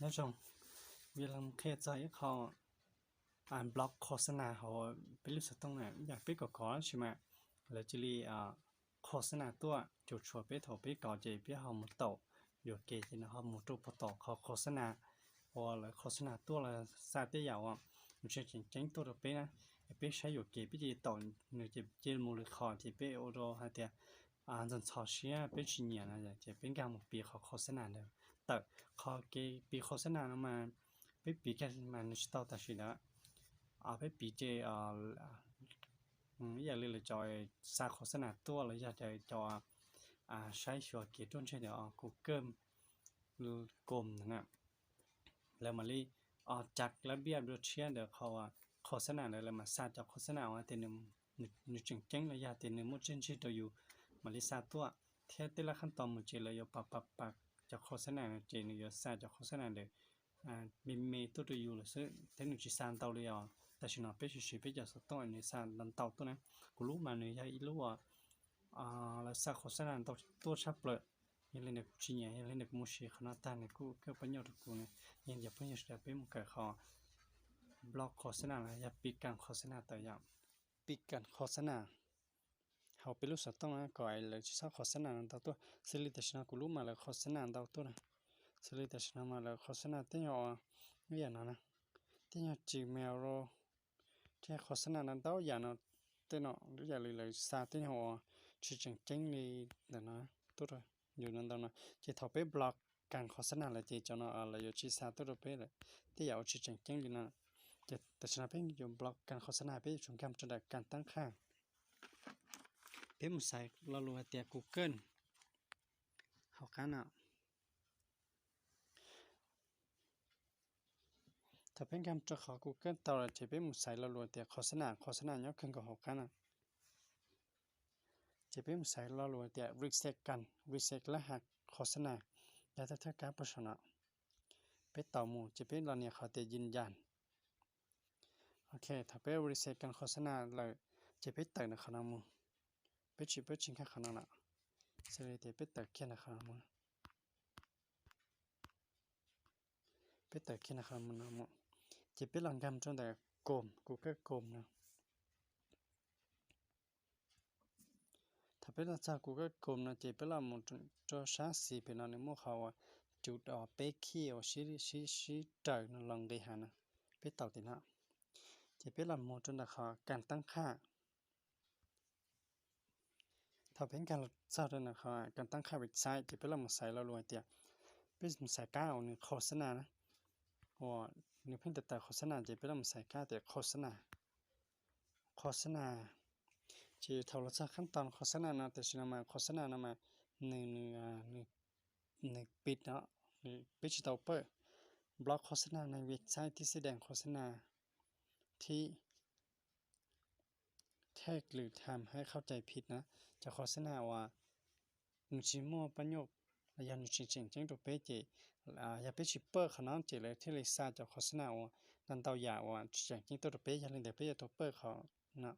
Nyob zoo, vim los qhia txog ib qho block khos xab nas hauv peb lub xov tooj na, ib yam peb kov kov tab sis mas lawv cia li khos xab nas tuaj cuam tshuam peb thaum peb kov ces peb ho mus taum yuam kev ces nws ho mus rau puag tom qhov khos xab nas uas lawv khos xab nas tuaj los xa tej yam uas nws tsis tseem ceeb tuaj rau peb na. Peb saib yuam kev peb cia li taum nws ces cia li mus lwm qhov ces peb ua rau hais tias ntxhov ntxhov siab peb tsis nyiam no ces peb nkag mus piv qhov khos xab nas ntawd tawm. Qhov kev piv khos xab nas no mas peb piv kiag mas nws tsis tau tam sim ntawd. Peb piv ces ib yam li lawv cov xa khos xab nas tuaj los yog cov saib xyuas kev ruaj ntseg ntawd Google Chrome ntawd na, lawv mam li cav lab biaj dua tshiab ntawd qhov khos xab nas ntawd lawv mam xa cov khos xab nas uas tias nws tseem ceeb los yog tias nws muaj txiaj ntsig rau yus mam li xa tuaj, thiab tej lab qhab tos mus ces lawv yuav pas pas pas cov khos xab nas no ces nws yuav xa cov khos xab nas ntawd me me tuaj rau yus lawm xwb thiab nws tsis xa ntau li os. Tam sim no peb siv siv peb cov xov tooj nws xa ntau ntau tuaj na. Kuv lub mas nws yog ib lub lawv xa khos xab nas ntau tuaj tshaj plaws. Yog li ntawd kuv tsis nyiam, yog li ntawd kuv mus siv qhov no tag nws kuj kawj pab nyoj rau kuv na. Yog li ntawd phooj ywg sawv daws peb mus kawm qhov block khos xab nas los yog piv kas khos xab nas tawm yom. Piv kas khos xab nas hauv peb lub xov tooj na kom lawv tsis txhob khos xab nas ntau tuaj. Xws li tam sim no kuv lub mas lawv khos xab nas ntau tuaj na. Xws li tam sim no mas lawv khos xab nas tej nyuag ib yam no na, tej nyuag Gmail, tej khos xab nas ntau ntau yam no, tej no ib yam li lawv xa tej nyuag uas tsis tseem ceeb li ntawm no tuaj rau yus no ntau no. Ces thaum peb block kas khos xab nas lawm ces cov no lawv yuav tsis xa tuaj rau peb lawm, tej yam uas tsis tseem ceeb li no. Ces tam sim no peb yuav block kas khos xab nas peb yuav tsum nkag mus rau nram kas tab qhaj. Peb mus xaiv lo lus hais tias Google hauv qab no. Thaum peb nkag rau qhov Google tau lawm ces peb mus xaiv lo lus tias khos xab nas, khos xab nas nyob kawg nkaus hauv qab no. Ces peb mus xaiv lo lus tias reset kas, reset lab has khos xab nas, yog thawj thawj kab puag saum no. Peb taus mus ces peb los nias qhov tias yin yas. Ok, thaum peb reset kas khos xab nas lawm ces peb tawm ntawm qhov no mus. Peb tsis, peb tsis nkag qhov no lawm. Xws li tias peb tawm kiag ntawm qhov no mus. Peb tawm kiag ntawm qhov no mus, ces peb los nkag rau ntawm Chrome, Google Chrome no. Thaum peb los txog Google Chrome no ces peb los mus rau sab xis pem no nws muaj qhov uas cuv peb khij uas sib raws no los nqis hav no. Peb taus tim no, ces peb los mus rau ntawm qhov kas tab qhaj. Thaum peb nkag los txog rau ntawm qhov kas tab qhaj website ces peb los mus xaiv lo lus hais tias, peb mus xaiv kab uas nws khos xab nas na, uas nws pheej tawm tawm khos xab nas ces peb los mus xaiv kab tias khos xab nas, khos xab nas. Ces thaum los txog qhab tos khos xab nas no tam sim no mas khos xab nas no mas nws, nws pib no, peb tsis tau pawj. Block khos xab nas no, website thib xib dees khos xab nas, thib thej lwm tham hais khau cai phim na, cov khos xab nas uas nws tsis muaj pab nyuj los yog nws tsis tseem ceeb rau peb ces yog peb tsis pawj qhov no ces lawv thiaj li xa cov khos xab nas uas ntau ntau yam uas tsis tseem ceeb tuaj rau peb. Yog li ntawd peb yuav tau pawj qhov no.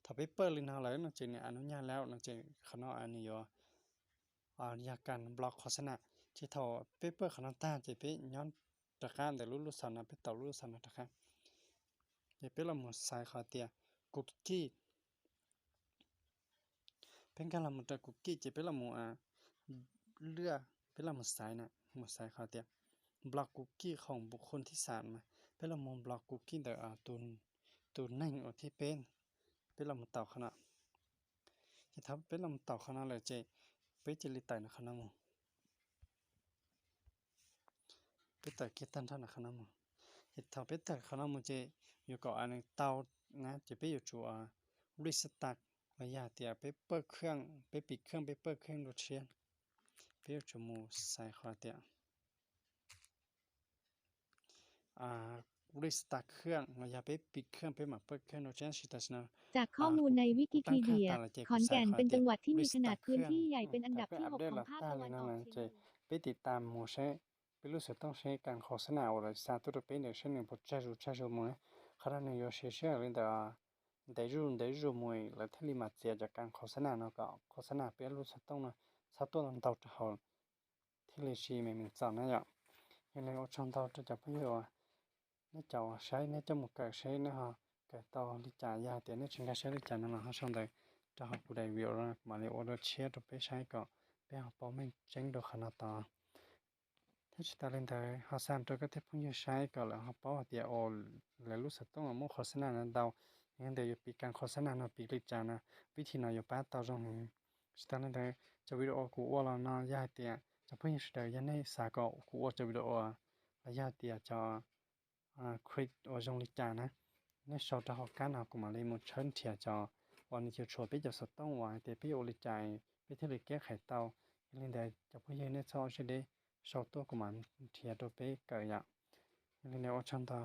Thaum peb pawj li no lawm no ces nws a nub nyag lawm no ces qhov no nws yuav yog kas block khos xab nas. Ces thaum peb pawj qhov no tag ces peb nyob rov qab ntawm lub lub xov no, peb taus lub lub xov no rov qab. Ces peb los mus xaiv qhov tias cookie. Peb nkag los mus rau cookie ces peb los mus lwaj, peb los mus xaiv na, mus xaiv qhov tias block cookie không bụ khuôn thib xam mas peb los mus block cookie ntawm tus neeg uas thib peb. Peb los mus taus qhov no. Ces thaum peb los mus taus qhov no lawm ces peb cia li tawm ntawm qhov no mus. Peb tawm kiag tag nrho ntawm qhov no mus. Ces thaum peb tawm qhov no mus ces yuav kom nws tau na ces peb yuav tsum restart los yog tias peb pawj khaj, peb piv khaj, peb pawj khaj dua tshiab. Peb yuav tsum mus xaiv qhov tias restart khaj los yog peb piv khaj peb mam pawj khaj dua tshiab. Tam sim no จากข้อมูลในวิกิพีเดีย ขอนแก่นเป็นจังหวัดที่มีขนาดพื้นที่ใหญ่เป็นอันดับที่หกของภาคตะวันออกเฉียงเหนือ Peb tiv tas mus seb peb lub xov tooj seb kas khos xab nas uas lawv xa tuaj rau peb ntawd seb nws puas tsawg zus tsawg zus mus na. Qhov no nws yuav siv sij hawm li ntawm ntev zuj ntev zuj zus mus lawv thiaj li mam txiav cov kas khos xab nas no kom khos xab nas peb lub xov tooj no txhob tuaj ntau rau hauv, thiaj li siv me me txaus na yom. Yog li ua tsaug ntau rau cov phooj ywg uas nej cov uas saib, nej coj mus kawm seb nej ho kawm tau li cas. Yog hais tias nej tsis nkag siab li cas no los ho sau ntawv rau hauv kuv daim video no, kuv mam li ua dua tshiab rau peb saib kom peb ho paub meej tseeb dua qhov no tod. Thiab tsis tas li ntawd ho xa rau koj tej phooj ywg saib kom lawv ho paub hais tias lawv lub xov tooj muaj qhov xab naj no ntau, yog li ntawd yuav piv kas qhov xab naj no piv li cas no, vib thim no yuav pab tau zoo heev. Tsis tas li ntawd cov video kuv ua los no yog hais tias cov phooj ywg sawv daws yog nej xav kom kuv ua cov video los yog hais tias cov clip uas zoo li cas na, nej sau rau hauv qab no kuv mam li mus tshawb nrhiav cov uas nws yuav tshuav peb cov xov tooj uas hais tias peb yuav ua li cas peb thiaj li keb qhais tau. Yog li ntawd cov phooj ywg nej txhob ua siab deb, sau tuaj kuv mam nrhiav rau peb kawm yom. Yog li ntawd ua tsaug ntau.